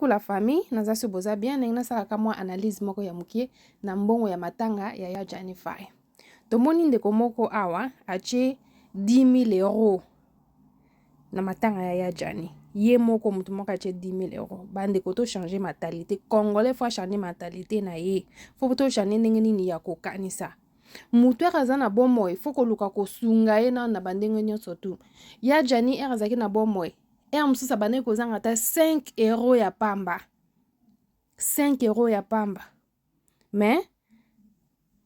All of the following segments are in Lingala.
Coucou la famille, naza sur boza bien, ndenge nasalaka mwa analyse moko ya mokie na mbongo ya matanga ya ya Gianni Fay. Tomoni ndeko moko awa atie 10 000 euros na matanga ya ya Gianni. Ye moko moto moko atie 10 000 euros. Bandeko, to changer mentalité. Congolais faut changer mentalité na ye. Faut to changer ndenge nini ya kokanisa. Moto ere aza na bomoi, faut koluka kosunga ye nano na bandenge nyonso tu. Ya Gianni ere azalaki na bomoi, ere mosusu abandaki kozanga ata 5 € ya pamba, 5 € ya pamba. Mais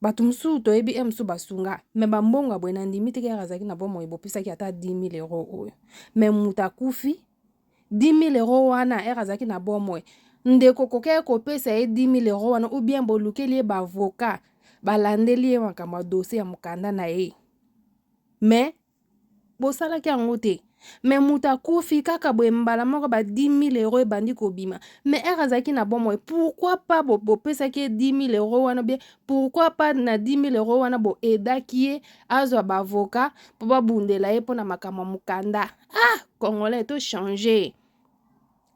bato mosusu toyebi e mosusu basunga me bambongo ya boye, na ndimi te ere azalaki na bomoi bopesaki ata 10 000 euro oyo. Mais moto akufi, 10 000 euro wana, ere azalaki na bomoi, ndeko koki kopesa ye 10 000 euro wana, ou bien bolukeli ye ba avocat, balandeli ye makambo ya dossier ya mokanda na ye. Mais bosalaki yango te. Mais moto akufi kaka boye, mbala moko ba 10 000 euro ebandi kobima. Mais ere azalaki na bomoi, pourquoi pas bopesaki ye 10 000 euro wana? Bien, pourquoi pas na 10 000 euro wana boaidaki ye azwa ba avocat mpo babundela ye mpona makambo ya mokanda? Ah, Congolais, tochange.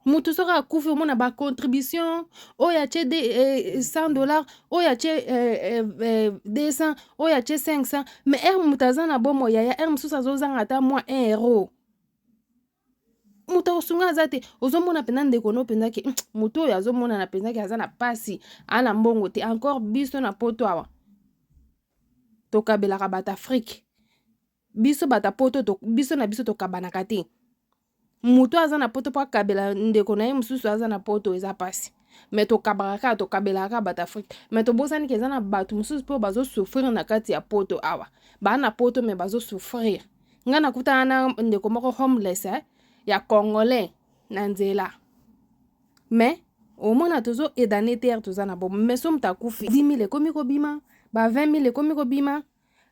Motu soki akufi, omona ba contribution oyo atie 100 $, oyo atie 200, oyo atie 500. Mais ere moto aza na bomoi, yaya, ere mosusu azozanga ata mwa 1 euro, moto akosunga aza te. Ozomona mpenza ndeko no mpenza ke moto oyo azomonana mpenza ke aza na pasi, aa na mbongo te. Encore biso na Poto awa, tokabelaka bato Afrique. Biso bato ya Poto, biso na biso tokabanaka te. Moto aza na Poto mpo akabela ndeko na ye mosusu aza na Poto, eza mpasi. Mais tokabaka kaka, tokabelaka kaka bato Afrique. Mais tobosani ke eza na bato mosusu mpe bazosouffrir na kati ya Poto awa. Baa na Poto mais bazosouffrir. Ngai nakutana na ndeko moko homeless, eh, ya Congolais na nzela. Mais omona tozoaidana te ere toza na bomo. Mais so moto akufi, 10 000 ekomi kobima, ba 20 000 ekomi kobima.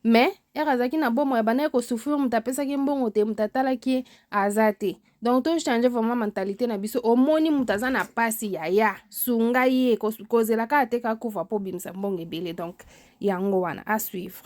Mais ere azalaki na bomoi, abandaki kosouffrir, moto apesaki mbongo te, moto atalaki ye aza te. Donc tochange vraiment mentalité na biso. Omoni moto aza na pasi, yaya, sunga ye. Kozela kaka te kakufa mpo obimisa mbongo ebele. Donc yango wana, à suivre.